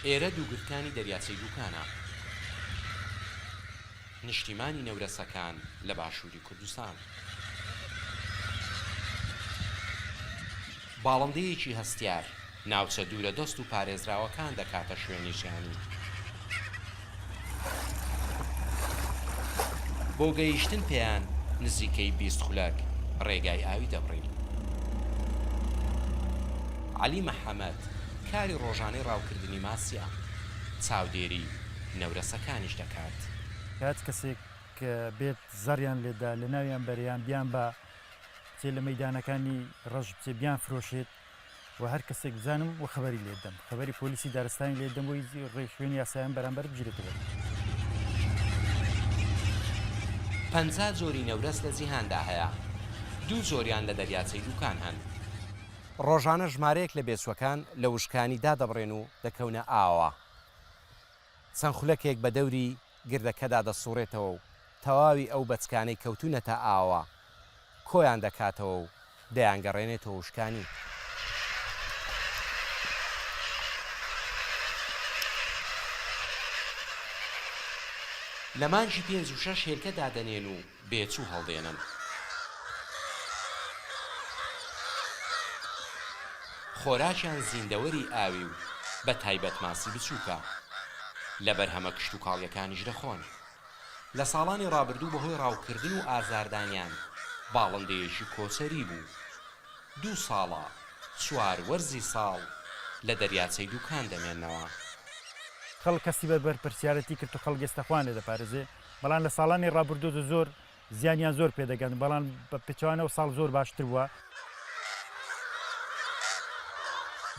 ئێرە دووگرتکانی دەریاچەی دووکانە. نیشتیمانی نەورەسەکان لە باشووری کوردستان. باڵندەیەکی هەستیار ناوچە دوورە دەست و پارێزراوەکان دەکاتە شوێنی ژیانی. بۆ گەیشتن پێیان نزیکەی 20 خولەک ڕێگای ئاوی دەبڕین. عەلی محەمەد کاری ڕۆژانەی ڕاوکردنی ماسییە، چاودێری نەورەسەکانیش دەکات. هەچ کەسێک بێت زەڕیان لێدا لەناویان بەرێ یان بیان با بچێ لە مەیدانەکانی ڕەش بچێ بیان فرۆشێت و هەر کەسێک بزانم و خەبەری لێ دەم خەبەری پۆلیسی دارستانی لێ دەم بۆی ڕێشوێن یاسایان بەرامبەر بگیرێتە بەر. 50 جۆری نەورەس لە جیهاندا هەیە، دوو جۆریان لە دەریاچەی دووکان هەن. ڕۆژانە ژمارەیەک لە بێچووەکان لە وشکانی دادەبڕێن و دەکەونە ئاوەوە. چەند خولەکێک بە دەوری گردەکەدا دەسوڕێتەوە و تەواوی ئەو بەچکانەی کەوتوونەتە ئاوەوە کۆیان دەکاتەوە و دەیانگەڕێنێتەوە وشکانی. لە مانگی پێنج و شەش هێلکە دادەنێن و بێچوو هەڵدێنن. خۆراکیان زیندەوەری ئاوی و بە تایبەت ماسی بچووکە. لە بەرهەمە کشتوکاڵییەکانیش دەخۆن. لە ساڵانی ڕابردوو بەهۆی ڕاوکردن و ئازاردانیان باڵندەیەکی کۆچەری بوو. دوو ساڵە چوار وەرزی ساڵ لە دەریاچەی دووکان دەمێنەوە. خەڵک هەستی بە بەرپرسیارەتی کرد و خەڵک ئێستا خۆیان لێ دەپارێزێ، بەڵام لە ساڵانی ڕابردوو زۆر زیانیان زۆر پێ دەگەن، بەڵام بە پێچەوانەوە ساڵ زۆر باشتر بووە.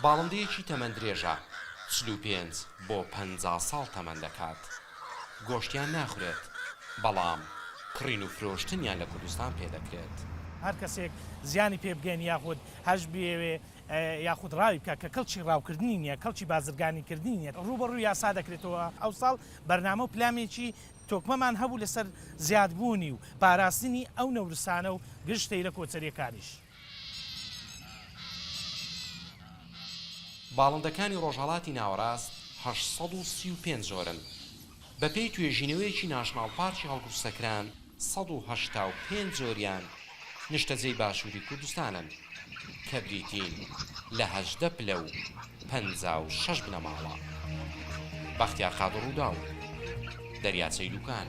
باڵندەیەکی تەمەن درێژە، 45 بۆ 50 ساڵ تەمەن دەکات. گۆشتیان ناخورێت، بەڵام کڕین و فرۆشتنیان لە کوردستان پێدەکرێت. هەر کەسێک زیانی پێ بگەین یاخود هەش بیەوێ یاخود ڕاوی بکات کە کەڵکی ڕاوکردنی نییە، کەڵکی بازرگانیکردنی نییە، ڕووبەڕووی یاسا دەکرێتەوە. ئەوساڵ بەرنامە و پلانێکی تۆکمەمان هەبوو لەسەر زیادبوونی و پاراستنی ئەو نەورسانە و گشت تەیرە کۆچەرییەکانیش. باڵندەکانی ڕۆژهەڵاتی ناوەڕاست 835 جۆرن. بەپێی توێژینەوەیەکی ناشناڵ پارکی هەڵگورد سەکران، 185 جۆریان نیشتەجێی باشووری کوردستانن کە بریتین لە 18 پلە و 56 بنەماڵە. بەختیار قادر، ڕووداو، دەریاچەی دووکان.